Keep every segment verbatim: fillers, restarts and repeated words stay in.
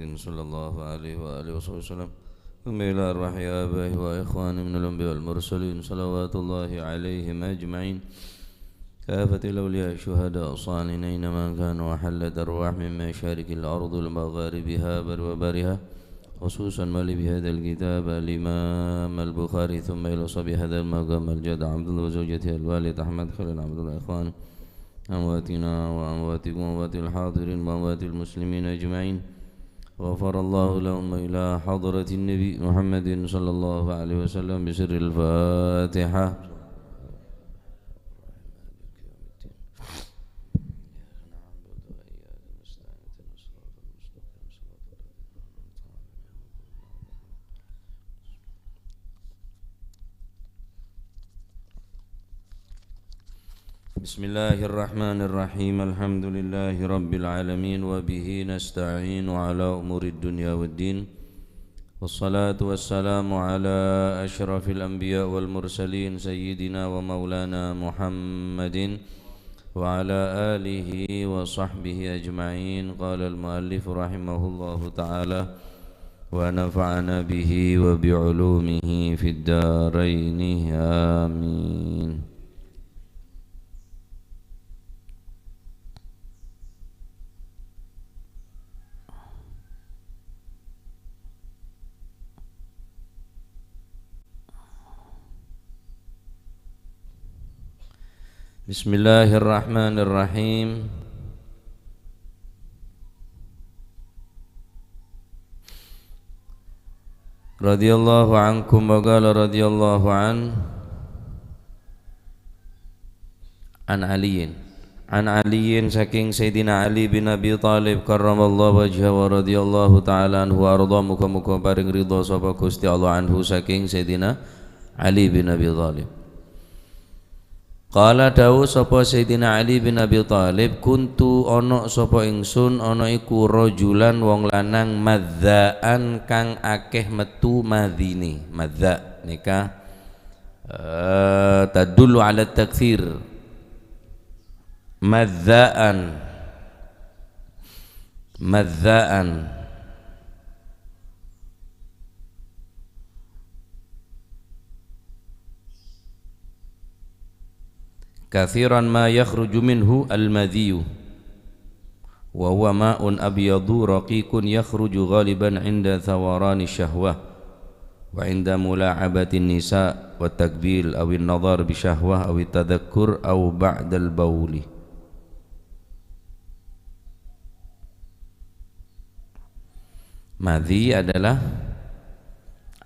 صلى الله عليه وآله وصحبه وسلم. ثم إلى أرواح آبائه وإخوانه من الأنبياء والمرسلين، صلوات الله عليهم أجمعين. كافة الأولياء الشهداء الصالحين أينما كانوا، وحلت أرواح من مشارق الأرض ومغاربها بر وبرها، خصوصا مؤلف هذا الكتاب الإمام البخاري، ثم إلى صاحب هذا المقام الجد عبد الله وزوجته الوالد أحمد خليل عبد الله، إخوانه، أمواتنا وأمواتكم وأموات الحاضرين وأموات المسلمين أجمعين. غفر الله لهم إلى حضرة النبي محمد صلى الله عليه وسلم بسر الفاتحة. بسم الله الرحمن الرحيم. الحمد لله رب العالمين، وبه نستعين على أمور الدنيا والدين. والصلاة والسلام على أشرف الأنبياء والمرسلين، سيدنا ومولانا محمد وعلى آله وصحبه أجمعين. قال المؤلف رحمه الله تعالى، ونفعنا به وبعلومه في الدارين. آمين. بسم الله الرحمن الرحيم. رضي الله عنكم، وقال رضي الله عنه، عن علي، عن علي، saking Sayyidina Ali bin Abi Thalib karramallahu wajhahu wa radhiyallahu ta'ala anhu wa ardha, muga-muga paring ridha sapa Gusti Allah anhu, saking Sayyidina Ali bin Abi Thalib. Qala, dawuh sapa Sayyidina Ali bin Abi Thalib, "Kuntu, ana sapa ingsun, ana iku rajulan, wong lanang, madzaan, kang akeh metu madzine." Madza nika, eh, tadullu ala taktsir. Madzaan. Madzaan. Katsiran ma yakhruju minhu al-madhiyu, wa huwa ma'un abyadu raqiqun yakhruju ghaliban 'inda thawarani syahwah, wa 'inda mula'abatin nisa, wa takbil, awin nadhar bi syahwah, awit tadhakkur, aw ba'dal bauli. Madhi adalah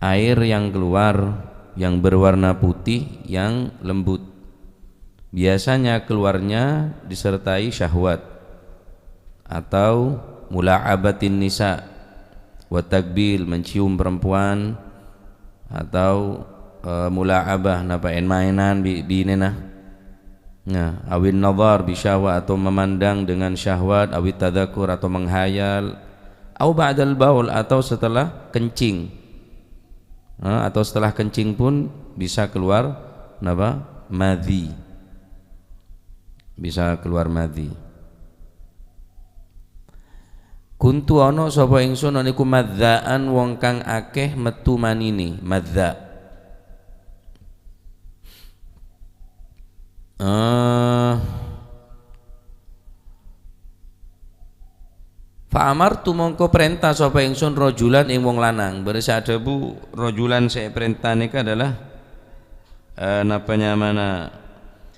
air yang keluar, yang berwarna putih, yang lembut. Biasanya keluarnya disertai syahwat atau mula'abatin nisa, wa takbil, mencium perempuan, atau, eh, mula'abah, napa, en-maenan bi-, binena. Nah, awin nadhar bi syahwah, atau memandang dengan syahwat, awit tadhakkur, atau menghayal, au ba'dal baul, atau setelah kencing. Nah, atau setelah kencing pun bisa keluar, napa? Madhi. Bisa keluar madhi. Kuntu, ana sapa ingsun niku madzaan, wong kang akeh metu manine, madza. Eh, fa amartu, mongko prenta sapa ingsun rajulan ing wong lanang. Bari sè adhâbu rajulan sè èprenta nèka adalah, eh, napa nyamana,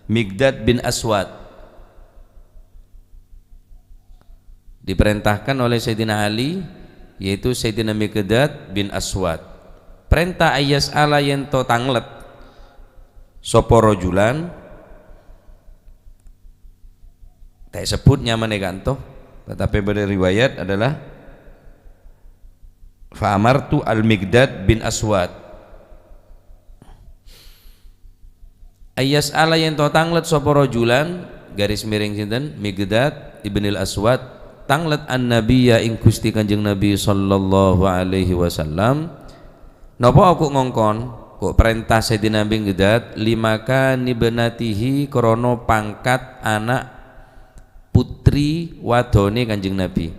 Miqdad bin Aswad. Diperintahkan oleh Sayyidina Ali, yaitu Sayyidina Miqdad bin Aswad. Prenta ayyas'ala, yèn to tanglet sapa rajulan, ta' èsebbhut nyamana kanto, tetapi bâdâ riwayat adalah fa amartu al-Miqdad bin Aswad. Ayyas'ala, yèn to tanglet sapa rajulan, garis miring sinten? Miqdad ibnil Aswad, tanglet an-Nabiyya, ing Gusti Kanjeng Nabi sallallahu alaihi wasallam. Napa aku ngongkon? Kok prenta Sayyidina Miqdad, limakani ibnatihi, krana pangkat ana' putri wadone Kanjeng Nabi.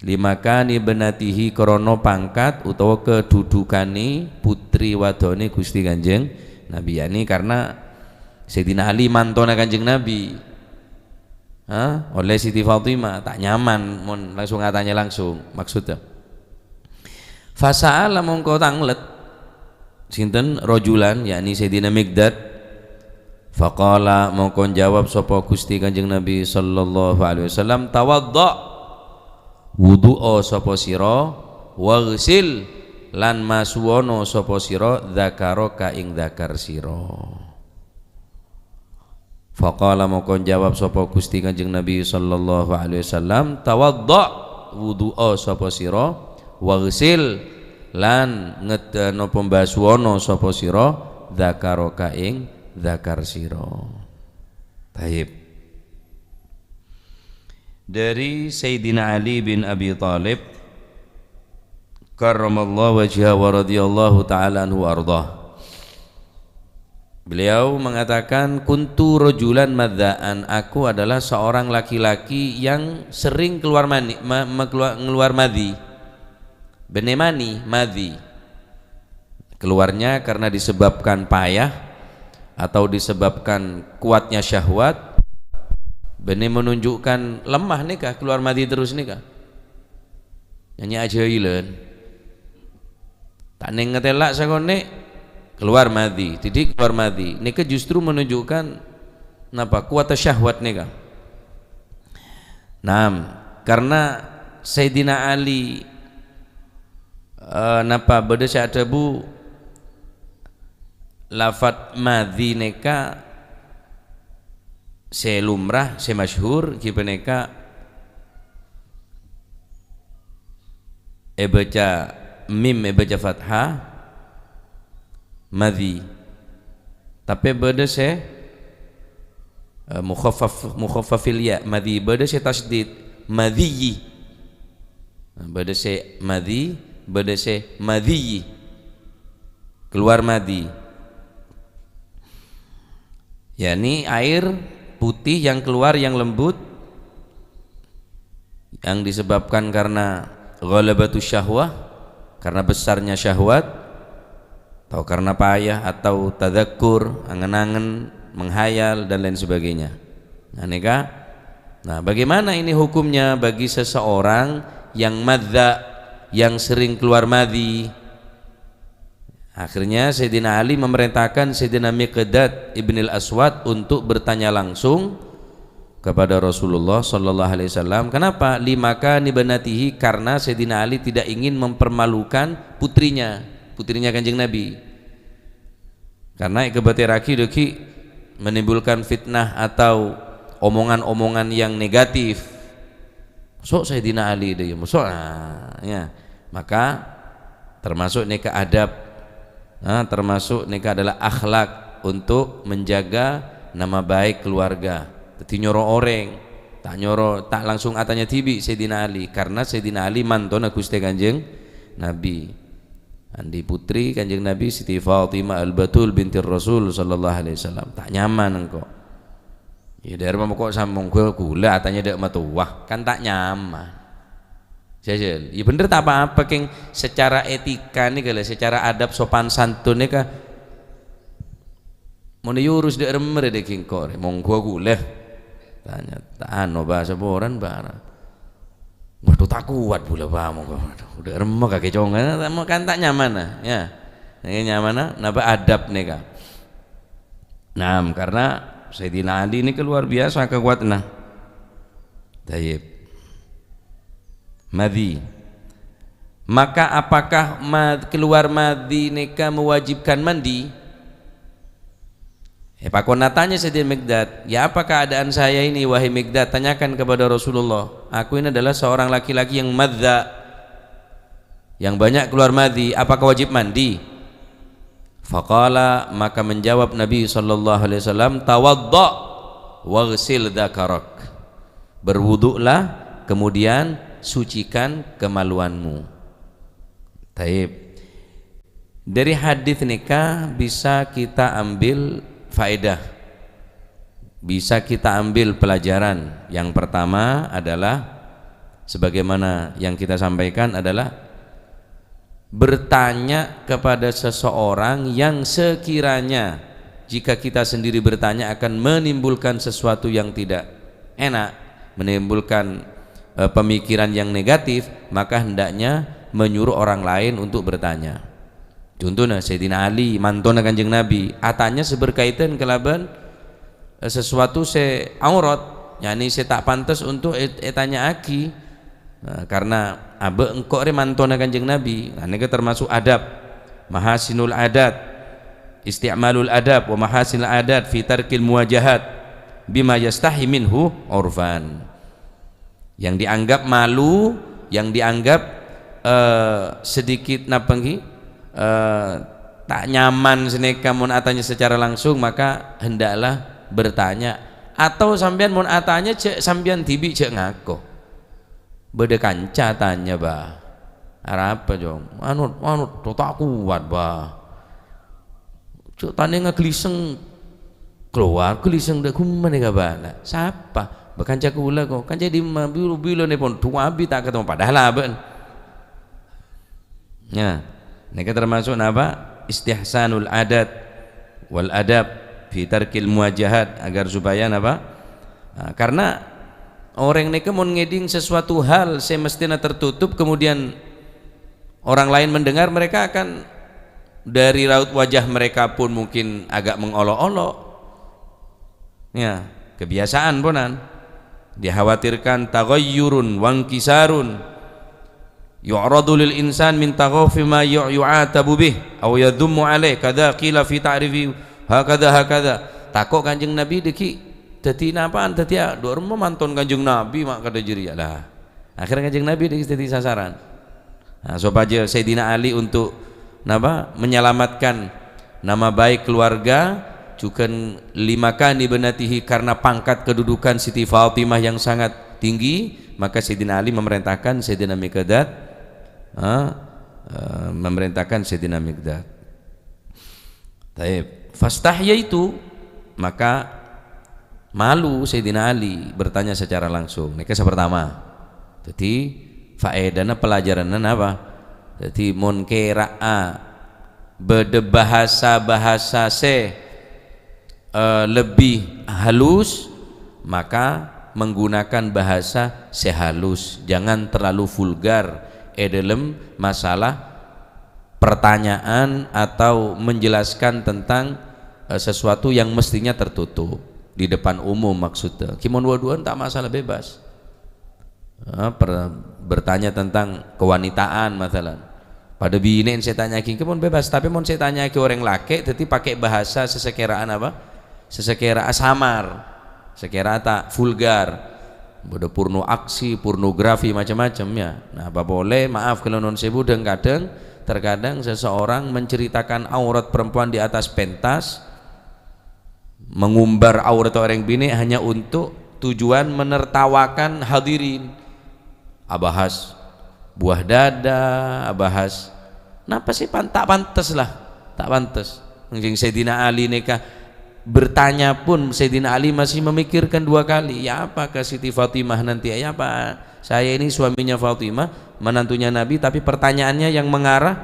Limakani ibnatihi, krana pangkat utawa kadhudhukane putri wadone Gusti Kanjeng Nabi, yakni karena Sayyidina Ali mantona Kanjeng Nabi. Ha? Oleh Siti Fatimah, ta' nyaman mon langsung atanya langsung. Maksudnya. Fasa'ala mongko tanglet. Sinten? Rajulan, yakni Sayyidina Miqdad. Faqala, mongko jawab sapa Gusti Kanjeng Nabi sallallahu alaihi wasallam, "Tawadda." Wudu'a sapa sira, waghsil, lan masuwono sapa sira, dzakaraka ing dzakar sira. Faqala, mongko jawab sapa Gusti Kanjeng Nabi sallallahu alaihi wasallam, "Tawadda, wudu'a sapa sira, waghsil, lan ngedano pembasuwono sapa sira, dzakaraka ing dzakar sira." Taib. Dari Sayyidina Ali bin Abi Thalib karramallahu wajhahu wa radhiyallahu ta'ala anhu wa ardhah. Beliau mengatakan, "Kuntu rajulan madzaan, aku adalah seorang laki-laki yang sering keluar mani, ma-, ma-, keluar, ngeluar madhi." Bânnè mani, madhi. Keluarnya karena disebabkan payah atau disebabkan kuatnya syahwat, bânnè menunjukkan lemah nèka, keluar madhi terus nèka. Nyanyi ajhâilân. Ta' nèng ngatèla' sakonè', keluar madhi, didik keluar madhi. Nèka justru menunjukkan napa? Kuatta syahwat nèka. Naam, karena Sayyidina Ali, eh, napa bâdâ sè adhâbu, lafat madhi nèka sè lumrah, sè masyhur, ghi panèka èbâca mim, èbâca fathah, madhi. Tapè bâdâ sè, eh, mukhaffaf, mukhaffafil ya, madhi. Bâdâ sè tasydid, madhiyi. Nah, bâdâ sè madhi, bâdâ sè madhiyi. Keluar madhi. Yakni air putih yang keluar yang lembut, yang disebabkan karena ghalabatus syahwah, karena besarnya syahwat, atau karena payah, atau tadzakkur, angen-angen, menghayal, dan lain sebagainya. Nah, nèka. Nah, bagaimana ini hukumnya bagi seseorang yang madza, yang sering keluar madhi? Akhirnya Sayyidina Ali memerintahkan Sayyidina Miqdad ibnil Aswad untuk bertanya langsung kepada Rasulullah sallallahu alaihi wasallam. Kenapa? Limakani ibnatihi, karena Sayyidina Ali tidak ingin mempermalukan putrinya, putrinya Kanjeng Nabi. Karena èkabâtèrraghi dhâggi' menimbulkan fitnah atau omongan-omongan yang negatif. Mosok Sayyidina Ali dâ' iyâ, mosok, nah, ya. Maka termasuk nèka adab, nah, termasuk nèka adalah akhlak untuk menjaga nama baik keluarga. Dhâddhi nyoro orèng, ta' nyoro, ta' langsung atanya dhibi' Sayyidina Ali, karena Sayyidina Ali mantona Ghustè Kanjeng Nabi. Andi' putri Kanjeng Nabi Siti Fatimah Al-Batul binti Rasul sallallahu alaihi wasallam. Ta' nyaman engko'. Ya, dâri mangkèn sampè' ghulâ atanya dâ' matowa, kan ta' nyaman. Jajal. Ya bener ta' apa-apa, kèng secara etika nèka lho, secara adab sopan santun nèka. Mon èyorus dâ' remma rè dâ' kèng engko' rè, monggu aku lè. Tanya, ta' ano bahasa boran bara. Waduh, ta' kowat bulâ, Pak, monggu. Waduh, dâ' remma kakè congan, kan ta' nyaman, nah. Ya. Nèka nyaman, nah, napa adab nèka. Naam, karena Sayyidina Ali nèka luar biasa kekuatanna. Tayyib. Madhi. Maka apakah ma-, keluar madhi nèka mewajibkan mandi? Èpakon atanya Sayyidina Miqdad, "Ya, apa keadaan saya ini, wahai Miqdad?" Tanyakan kepada Rasulullah, "Aku ini adalah seorang laki-laki yang madza, yang banyak keluar madhi, apakah wajib mandi?" Faqala, maka menjawab Nabi sallallahu alaihi wasallam, "Tawadda, waghsil dzakarak." Berwuduklah, kemudian sucikan kemaluanmu. Taib. Dari hadis nèka bisa kita ambil faedah. Bisa kita ambil pelajaran. Yang pertama adalah Sebagaimana yang kita sampaikan adalah bertanya kepada seseorang yang sekiranya jika kita sendiri bertanya akan menimbulkan sesuatu yang tidak enak, menimbulkan, eh, pemikiran yang negatif, maka hendaknya menyuruh orang lain untuk bertanya. Contona Sayyidina Ali, mantona Kanjeng Nabi, atanya sè berkaitan kalabân, eh, sesuatu sè aurat, yakni sè ta' pantes untuk è-, ètanya'aghi. Nah, karena abâ' engko' rè mantona Kanjeng Nabi. Nah, nèka termasuk adab. Mahasinul adat, isti'malul adab wa mahasinul adat fi tarkil muwajahat bima yastahi minhu urfan. Yang dianggap malu, yang dianggap, eh, sedikit napa ngghi, eh, ta' nyaman sanèka mon atanya secara langsung, maka hendaklah bertanya. Atau sampèyan mon atanya, jhâ' sampèyan dhibi' jhâ' ngako. Bâdâ kanca tanya, "Bâh, arapa, Cong? Anu, anu, ta' kowat, Bâh." Cuk, tanènga gliseng, kalowar gliseng dâ' ghumma nèka bâ'na. Sapa? Bâ, kanca kaulâ, ko. Kanca dimma? Bilo-bilo nèpon, dhu abi ta' katemo, padahal abâ'na. Nah, nèka termasuk napa? Istihsanul adat wal adab fi tarkil muwajahat, agar supaya napa? Nah, karena orèng nèka mon ngèdhing sesuatu hal sè mestèna tertutup, kemudian orang lain mendengar, mereka akan, dari raut wajah mereka pun mungkin agak mengolok-olok. Ya, kebiasaan ponan. Dikhawatirkan taghayyurun wankisarun yu'radu lil insan min taghafi ma yu-, yu'atabu bih aw yadhummu alaih, kadza qila fi ta'rifi hakadza hakadza. Tako' Kanjeng Nabi dâggi' dâddhi napa'an, dâddhi, "Ah, dhu remma manton Kanjeng Nabi ma' kadhâ jârèya." Lah, akhirnya Kanjeng Nabi dâggi' dâddhi sasaran. Nah, sopajâ Sayyidina Ali untuk, napa, menyelamatkan nama baik keluarga, jhughân limakani ibnatihi, karena pangkat kedudukan Siti Fatimah yang sangat tinggi, maka Sayyidina Ali memerintahkan Sayyidina Miqdad, ha, eh, memerintahkan Sayyidina Miqdad. Taib. Fastahyaitu, maka malu Sayyidina Ali bertanya secara langsung. Nèka sè pertama. Dâddhi, faèdana, pelajaranna napa? Dâddhi, mon kèra'a bâdâ bahasa-bahasa sè, eh, lebih halus, maka menggunakan bahasa sè halus. Jangan terlalu vulgar è dâlem masalah pertanyaan atau menjelaskan tentang, eh, sesuatu yang mestinya tertutup di depan umum, maksudnya. Ghi mon wâ-duwâ'ân ta' masalah, bebas. Eh, per-, bertanya tentang kewanitaan, masalan. Padâ binè' sè tanya'aghi, ghi mon bebas. Tapè mon sè tanya'aghi orèng lakè', dâddhi pakè bahasa sè sakèra'an apa? Sè sakèra'a samar, sakèra'a ta' vulgar. Bâdâ porno aksi, pornografi, macem-macem, ya. Nah, apa polè, maaf, kaulâ nuwun sèwu, dhâng-kadhâng, terkadang seseorang menceritakan aurat perempuan di atas pentas, mengumbar aurat orèng binè' hanya untuk tujuan menertawakan hadirin. Abahas buah dada, abahas napa sè pan-, ta' pantes lah, ta' pantes. Ngghi Sayyidina Ali nèka bertanya pun Sayyidina Ali masih memikirkan dua kali, "Ya, apa ke Siti Fatimah nanti? Ya, apa saya ini suaminya Fatimah, menantunya Nabi, tapi pertanyaannya yang mengarah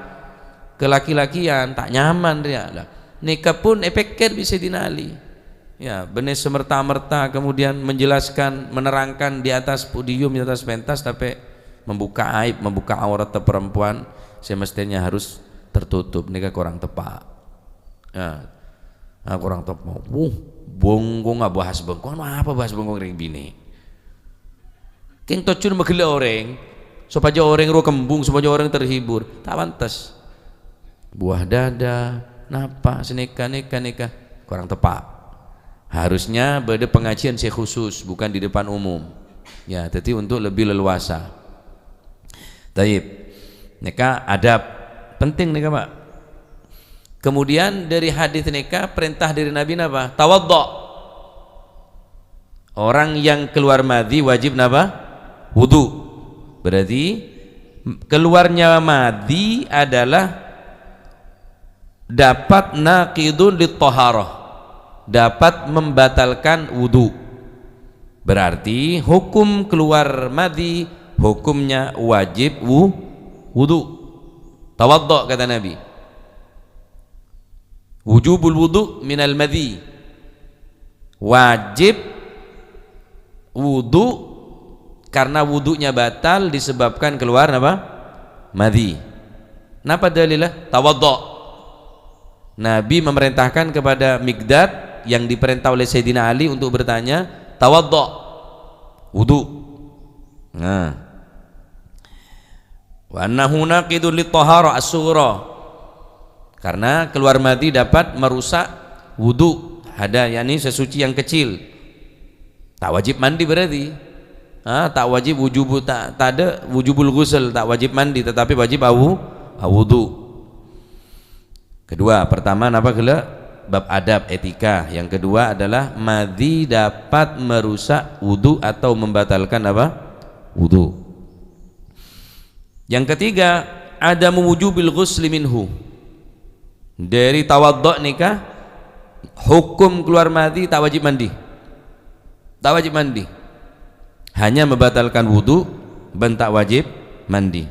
ke laki-lakian, ta' nyaman rèya." Lah, nèka pun èpèkkèr bi' Sayyidina Ali. Ya, bânnè semerta-merta kemudian menjelaskan, menerangkan di atas podium, di atas pentas, tapè membuka aib, membuka aurat perempuan sè mestèna harus tertutup. Nèka korang teppa'. Ya. Ah, korang teppa'. Wuh, bhungkong, ah, bahas bhungkong. Anu apa bahas bhungkong rèng binè'? Kèng tojjhuna maghellâ' orèng, sopajâ orèng rowa kembung, sopajâ orèng terhibur. Ta' pantes. Buah dada, napa, sanèka, nèka, nèka. Korang teppa'. Harusnya bâdâ pengajian sè khusus, bukan di depan umum. Ya, dâddhi untuk lebih leluasa. Taib. Nèka adab. Penting nèka, Pak. Kemudian dari hadis nèka, perintah dari Nabi napa? Tawaddo. Orang yang keluar madhi wajib napa? Wudu. Berarti, keluarnya madhi adalah dapat naqidun lit taharah, dapat membatalkan wudu. Berarti, hukum keluar madhi hukumnya wajib wu-, wudu. "Tawaddo'," kata Nabi. "Wujubul wudu minal madhi." Wajib wudu karena wudunya batal disebabkan keluar apa? Madhi. Napa dalilnya? "Tawaddo'." Nabi memerintahkan kepada Miqdad yang diperintah oleh Sayyidina Ali untuk bertanya, "Tawaddo'." Wudu. Nah. "Wa annahu naqidun lit thaharah as-sughra." Karena keluar madhi dapat merusak wudu. Ada, yakni sesuci yang kecil. Tak wajib mandi berarti. Ah, tak wajib wujubu, tak, tak ada wujubul ghusl, tak wajib mandi, tetapi wajib awu-, awudu. Kedua, pertama napa gela? Bab adab, etika. Yang kedua adalah madhi dapat merusak wudu atau membatalkan apa? Wudu. Yang ketiga, adamu wujubil ghusli minhu. Dari tawaddo' nika, hukum keluar madhi tak wajib mandi. Tak wajib mandi. Hanya membatalkan wudu, ban tak wajib mandi.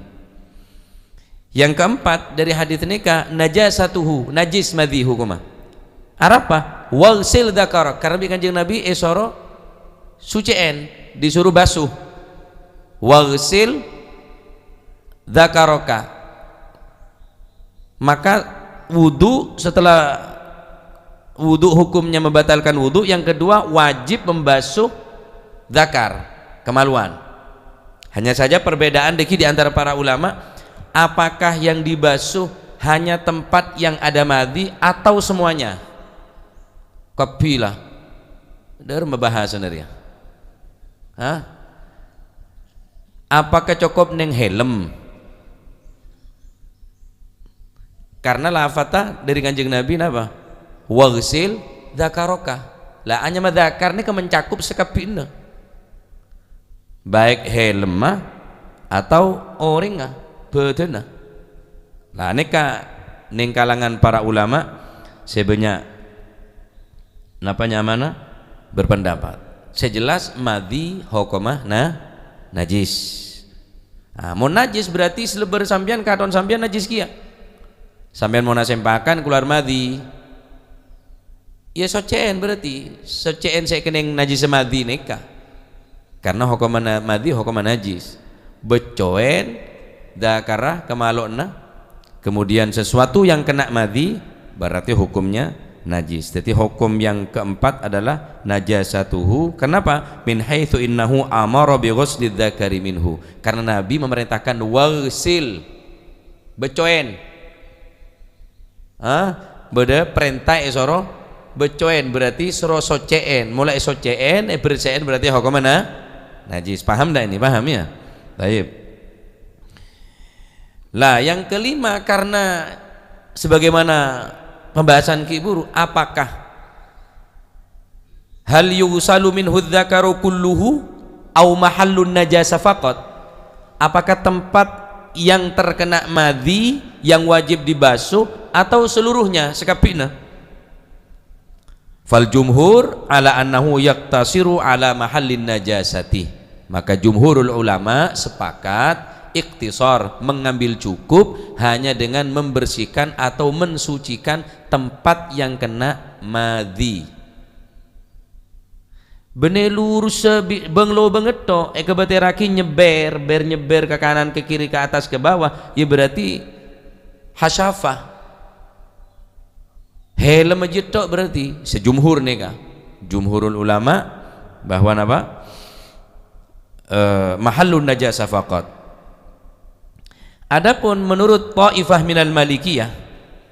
Yang keempat, dari hadis nika, najasatuhu, najis madhi hukuma. Arapa? "Waghsil dzakara." Karena bi' Kanjeng Nabi esoro suci'en, disuruh basuh. "Waghsil dzakaraka." Maka wudu, setelah wudu hukumnya membatalkan wudu, yang kedua wajib membasuh zakar, kemaluan. Hanya saja perbedaan dikit di antara para ulama, apakah yang dibasuh hanya tempat yang ada madhi atau semuanya? Kabbhi la. Dhâr mabahas nèka rèya. Hah? Apakah cokop neng helm? Karena lafata dari Kanjeng Nabi napa? "Waghsil dzakaraka." Lah, anyama dzakar nèka mencakup sakabbhina. Baik helma atau orèngnga, bhâdhânna. Lah, nèka neng kalangan para ulama sè bânnya' napa nyamana berpendapat. Sè jelas madhi hokomma na-, najis. Ah, mon najis berarti salebbhâr sampèyan, katon sampèyan najis kèya. Sampèyan mon asempakan keluar madhi. Ya soccè'èn berarti, soccè'èn sè kennèng najis madhi nèka. Karena hokomma na-, madhi hokomma najis. Beccowèn, dzakara, kemalo'na. Kemudian sesuatu yang kena madhi, berarti hukumnya najis. Jadi hukum yang keempat adalah najasatuhu. Kenapa? "Min haitsu innahu amara bi ghusli dzakari minhu." Karena Nabi memerintahkan, "Waghsil." Beccowèn. Hah? Bâdâ parènta èsoro beccowèn, berarti soro soccè'èn. Molaè soccè'èn, èbersè'èn, berarti hokomma na-, najis. Paham ndak ini? Paham, ya? Taib. Lah, yang kelima, karena sebagaimana pembahasan ki buru, apakah "Hal yughsalu minhu dzakaru kulluhu au mahallun najasa faqat?" Apakah tempat yang terkena madhi yang wajib dibasuh atau seluruhnya, sakabbhina? "Fal jumhur ala annahu yaqtasiru ala mahallin najasati." Maka jumhurul ulama sepakat iktisar, mengambil cukup hanya dengan membersihkan atau mensucikan tempat yang kena madhi. Bânnè lurussa bi-, bâng-lobâng ètto, èkabâtèrraghi nyebbhèr, bhèr nyebbhèr ka kanan, ka kiri, ka attas, ka bawah, ya berarti hasyafah. Helm jâ' ètto berarti, sè jumhur nèka. Jumhurul ulama bahwa napa? Eh, mahallun najasa faqat. Adapun menurut Taifah minal Malikiyah,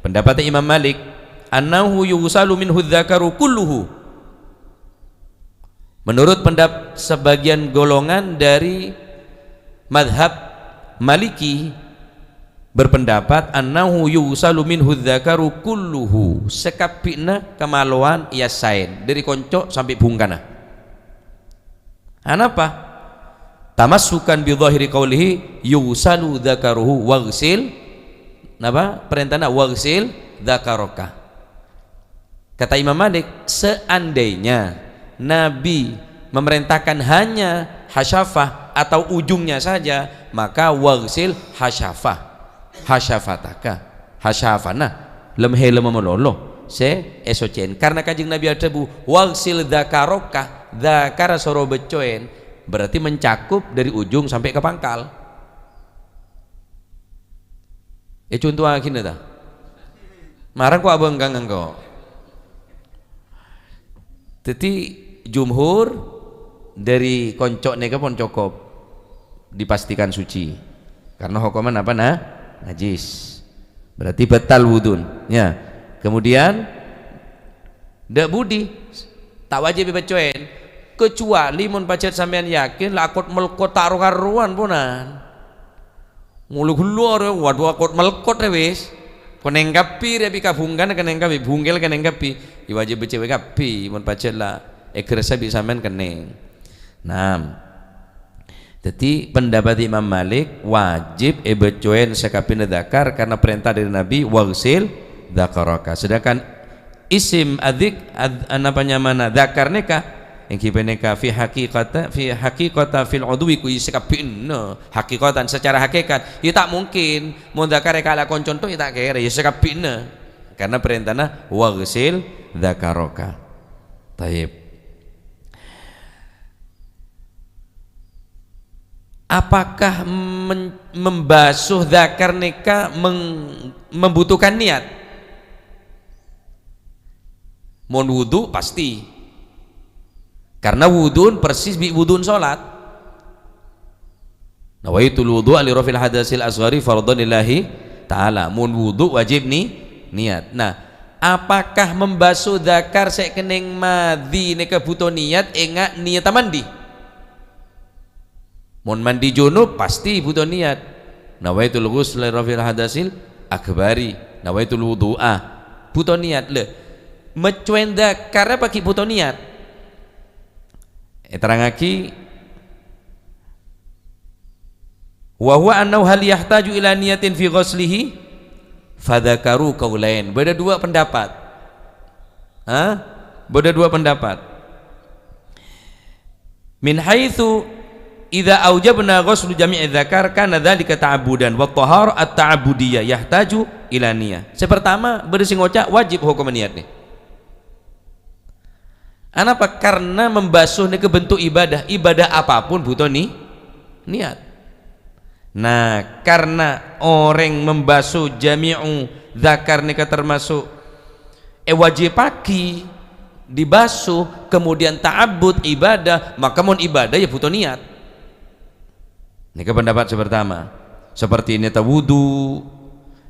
pendapat Imam Malik, "Annahu yughsalu minhu dzakaru kulluhu." Menurut pendap-, sebagian golongan dari madhab Maliki berpendapat, "Annahu yughsalu minhu dzakaru kulluhu," sakabbhina kamalowan èyassaèn, dhâri konco' sampè' bhungkana. Anapa? Tamassukan bi dhahiri qaulihi, "Yughsalu dzakaruhu waghsil." Napa? Parèntana, "Waghsil dzakaraka." Kata Imam Malik, seandainya Nabi memerintahkan hanya hasyafah atau ujungnya saja, maka waghsil hasyafah, hasyafataka, hasyafana, lem-, helem malolo sè èsoccèn. Karena Kanjeng Nabi adhâbu, "Waghsil dzakaraka," dzakar soro bâccoèn, berarti mencakup dari ujung sampai ke pangkal. Èconto'aghina ta? Marang ko' abângkang engko'. Dhâddhi, jumhur dhâri konco' nèka pon cokop dipastikan suci. Karena hokomma napa, na-, najis. Berarti batal wudun, ya. Kemudian, dâ' budi, ta' wajib èbâccoèn, kecuali mon pajhât sampèyan yakin la akot-melkot ta' ro-karowan, ponan. Molo ghellâ' arè, wadhu, akot-melkot rè wis. Kennèng kabbhi rè bi' kabhungkana, kennèng kabbhi, bhungkel kennèng kabbhi. Ya wajib bâccoè kabbhi, mon pajhât la èghârâssa bi' sampèyan kennèng. Naam. Dhâddhi, pendapat Imam Malik wajib èbâccoèn sakabbhiyânna dzakar karena perintah dari Nabi, "Waghsil dzakaraka." Sedangkan isim adzik-, ad-, napa nyamana dzakar nèka, èngghi panèka fi haqiqata, fi haqiqata fil udwi, kuwi sakabbhiyânna, haqiqatan, secara hakikat. Ya ta' mungkin, mon dzakar è kala konco' to ya ta' kèra, ya sakabbhiyânna. Karena perintahna, "Waghsil dzakaraka." Taib. Apakah men-, membasuh dzakar nèka meng-, membutuhkan niat? Mon wudu, pasti. Karena wudu'un persis bi' wudu'un sholat. "Nawaitul wudu'a li raf'il hadasil asghari fardhan lillahi ta'ala." Mon wudu wajib ni-, niat. Nah, apakah membasuh dzakar sè kennèng madhi nèka buto niat, enga' niyatta mandi? Mon mandi junub, pasti buto niat. "Nawaitul ghusla li raf'il hadasil akbari, nawaitul wudu'a." Buto niat, lho. Mèccoèn dzakar apa ghi' buto niat? Èterrangaghi, "Wa huwa annahu hal yahtaju ila niyatin fi ghuslihi?" Fadzakaru qaulain. Bâdâ dua pendapat. Hah? Bâdâ dua pendapat. "Min haitsu idza aujabna ghuslu jami'i dzakar kana dzalika ta'abbudan, wa thaharah at-ta'abbudiyyah yahtaju ila niyah." Sè pertama, bâdâ sè ngoca' wajib hokomma niat nè. Anapa? Karena membasuh nèka bentuk ibadah. Ibadah apapun buto ni-, niat. Nah, karena orèng membasuh jami'u dzakar nèka termasuk èwajibaghi dibasuh, kemudian ta'abbud, ibadah, maka mon ibadah ya buto niat. Nèka pendapat sè pertama. Seperti niyatta wudu,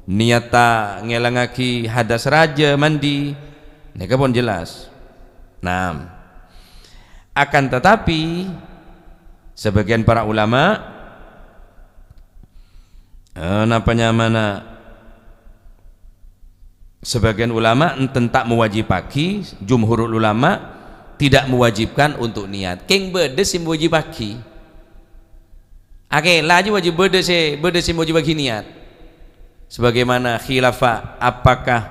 niyatta ngèlangaghi hadas rajâ, mandi. Nèka pon jelas. Naam. Akan tetapi, sebagian para ulama, eh, napa nyamana, sebagian ulama enten ta' mewajibaghi, jumhurul ulama tidak mewajibkan untuk niat. Kèng bâdâ sè mewajibaghi. Akè, la jiyâ wajib bâdâ sè, bâdâ sè mojâbâghi niyat. Sebagaimana khilafa, apakah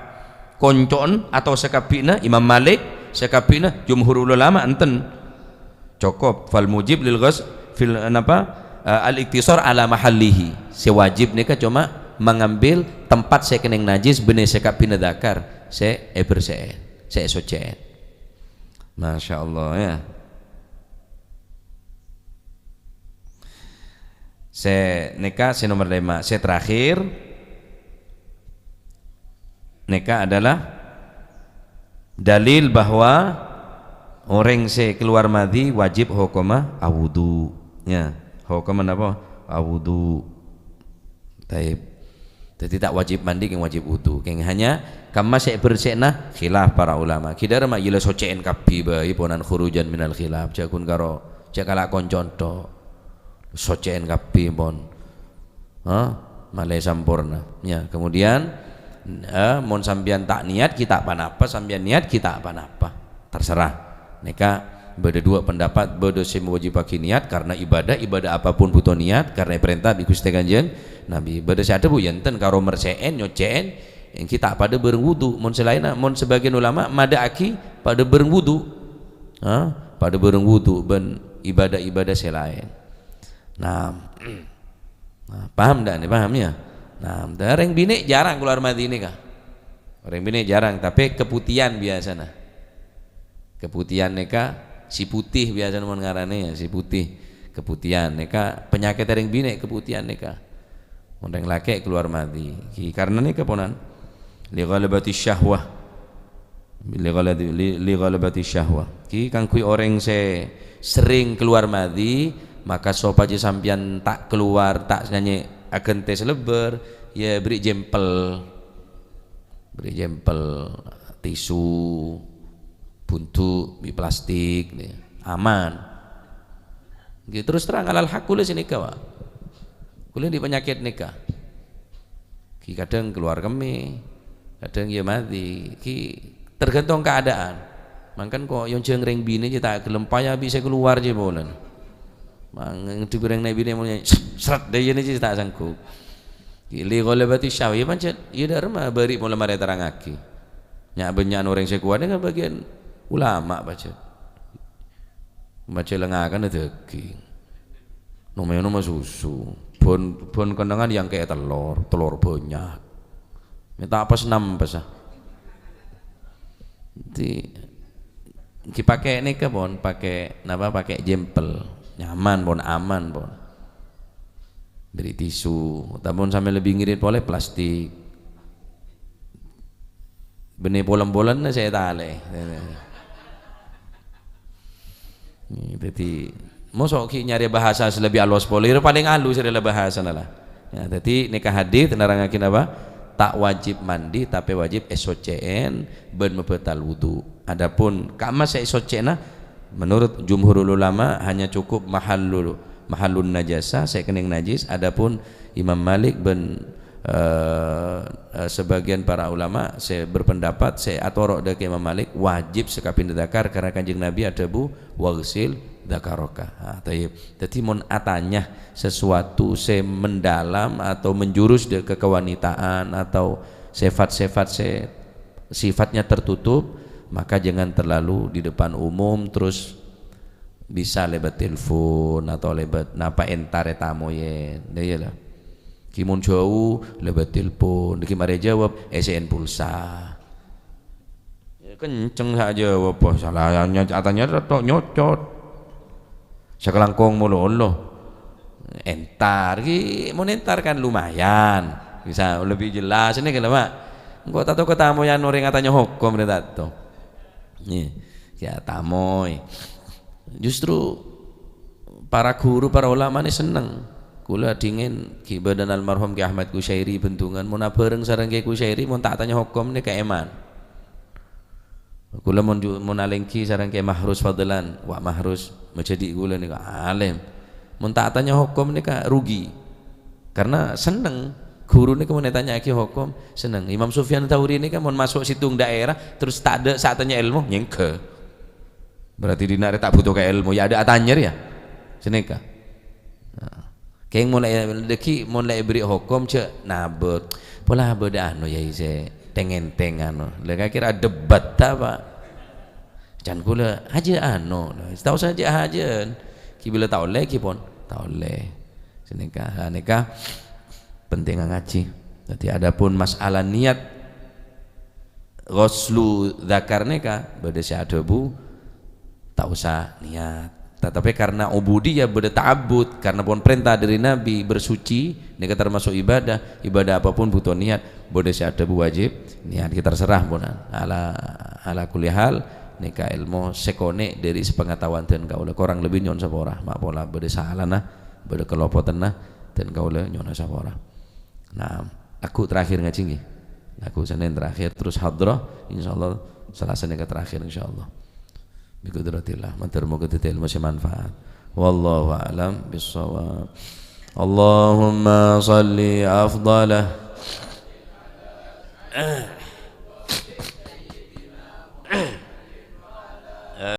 konco'en atau sakabbhi'na? Imam Malik, sakabbhi'na, jumhurul ulama, enten. Cokop, fal mujib lil ghus-, fil, napa, eh, al-iktisar ala mahallihi. Sè wajib nèka coma mangambil tempat sè kennèng najis bânnè sakabbhi'na dzakar sè èbersè'è, sè èsoccè'è. Masya Allah, ya. Sè nèka sè nomer lèma'. Sè terakhir nèka adalah dalil bahwa orèng sè kalowar madhi wajib hokomma awudu. Ya, hokomma napa? Awudu. Taib. Dhâddhi ta' wajib mandi, kèng wajib wudu. Kèng hanya kamma sè bersè'na khilaf para ulama. Kidârâ ma' iyâ la soccè'èn kabbhi bhâi ponan khurujan minal khilaf. Jhâ' ghun karo, jhâ' kala' konco'en tho'. Soccè'èn kabbhi pon. Hah? Malè samporna. Ya, kemudian, eh, mon sampèyan ta' niyat, ghi' ta' ponapa, sampèyan niyat, ghi' ta' ponapa. Terserah. Nèka bâdâ dua pendapat, bâdâ sè mowajibaghi niyat karena ibadah, ibadah apapun buto niyat karena èparènta bi' Ghustè Kanjeng Nabi. Bâdâ sè adhâbu, "Ya enten, karo mersè'èn, nyoccè'èn, ènggi ta' padâ bhâreng wudu." Mon sè laènna, mon sebagian ulama madâ'aghi padâ bhâreng wudu. Ha? Padâ bhâreng wudu bân ibadah-ibadah sè laèn. Nah, nah, paham ndak nih? Paham ya? Nah, orèng binè' jarang keluar madhi nèka. Orèng binè' jarang, tapè kaputihan biasana. Kaputihan nèka, si putih biasana mon ngaranè ya, si putih. Kaputihan nèka panyakèt orèng binè', kaputihan nèka. Mon orèng lakè' keluar madhi. Ki-, karena nèka ponan. Li ghalabati syahwah. Li ghalati-, li, li ghalabati syahwah. Ki kaangghuy orèng sè serrèng keluar madhi, maka sopajâ sampèyan ta' keluar, ta' nyanyè aghântè sè lebbâr, ya bherri' jempel. Bherri' jempel, tisu, buntu, bi' plastik, ya. Aman. Ngghi, terus terang, alal haq, kulâ sè nèka, Pak. Kulâ andi' panyakèt nèka. Ki kadhâng keluar kemmè, kadhâng ya madhi. Ki tergantung keadaan. Mangkèn ko' èonjhâng rèng binè' jâ ta' ghellem, paya bi' sè keluar jâ polana. Mang-, ngadhebbhi rèng nè' binè' mon sret, dâ' iyâ nè jâ ta' sanggup. Ki li ghalabati syahwah, ya pancèn, ya dâ' remma bâri' pola marè terrangaghi. Nya'-bânnya'an orèng sè kowat kan bâgiyân ulama, pancèn. Maca lengakana daging. Noma-noma susu. Bân, bân kennengngan yang kayak telur, telur banyak. Minta apa senam pas ah. Di, dipake nèka pon, pake napa, pake jempel. Nyaman pon, aman pon. Bherri' tisu, tapon sampe lebbi ngirit pole plastik. Bânnè polem-polemma sè talè. Dâddhi, mosok ghi' nyarè bahasa sè lebbi alus pole, ro palèng alus rè la bahasana la. Ya, dâddhi nèka hadis nerrangngaghi napa? Ta' wajib mandi, tapè wajib èsoccè'è bân mabâtal wudu. Adapun ka'emma sè èsoccè'na, menurut jumhurul ulama hanya cukup mahallul, mahallun najasah, sè kennèng najis. Adapun Imam Malik bân, eh, eh, sebagian para ulama sè berpendapat, sè atoro' dâ' ka Imam Malik, wajib sakabin dhakar, karena Kanjeng Nabi adhâbu, "Waghsil dzakaraka." Ah, thayyib. Dâddhi, mon atanya sesuatu sè mendalam atau menjurus dâ' ka kewanitaan atau sifat-sifat sè sifatnya tertutup, maka jangan terlalu di depan umum, terus bisa lèbât telepon atau lèbât napa entar ètamoyè. Lah iyâ la. Ghi' mon jhâu lèbât telepon, ghi' marè jawab, èssè'è pulsa. Ya, kenceng sa' jawab, wah, salah nya-, atanya tok nyocot. Sakalangkong malolo. Entar, ghi' mon entar kan lumayan. Bisa lebih jelas nèka la, Mak. Engko' tanto katamoyan orèng atanya hokom rè tanto. Nih, ya tamoy. Justru para guru, para ulama nè senneng. Kulâ dhingèn Ki Badan almarhum Ki Ahmad Kusyairi Bendungan, mon abhâreng sareng Ki Kusyairi, mon ta' atanya hokom nèka èman. Kulâ mon ju-, mon alèngghi sareng Kè Mahrus Fadlan, Wa' Mahrus, majhâdhi' kulâ nèka alim. Mon ta' atanya hokom nèka rugi. Karena senneng. Guru nèka mon ètanya'aghi hokom, senneng. Imam Sufyan Tsauri nèka mon maso' sèttong daerah, terus tadâ' sè atanya èlmo, nyèngghâ. Berarti dinna' rè ta' buto ka èlmo, ya adâ' atanya rè ya. Sanèka. Nah. Kèng mon la è-, dâgghi' mon la èberri' hokom jhâ' nabât. Pola bâdâ anu, Yai, sè teng-èntèng anu. Lha kira debat ta', Pak? Can kulâ, hajâ anu. Tao saja hajâ. Ki bilâ ta' ollè, ki pon. Ta' ollè. Sanèka, ha, nèka pentingnga ngajhi. Dâddhi, adapun masalah niat, ghuslu dzakar nèka bâdâ sè adhâbu, "Ta' osa niat." Tatapè karena ubudiyah bâdâ ta'abbud, karena pon parènta dâri Nabi bersuci, nèka termasuk ibadah, ibadah apapun butuh niat, bâdâ sè adhâbu wajib niat, kita terserah pon. Ala, ala kulli hal, nèka èlmo sè konè' dâri sepengetahuan dân kaulâ, korang lebbi nyo'on sapora, ma' pola bâdâ salana, bâdâ kalopotanna, dân kaulâ nyo'ona sapora. Nah, lagghu' terakhir ngajhi, ngghi. Lagghu' Sennèn terakhir, terus hadrah, insyaallah Salasa nèka terakhir, insyaallah. Bi qudratillah, matur moga dâddhi èlmo sè manfaat. Wallahu a'lam bissawab. Allahumma shalli afdala.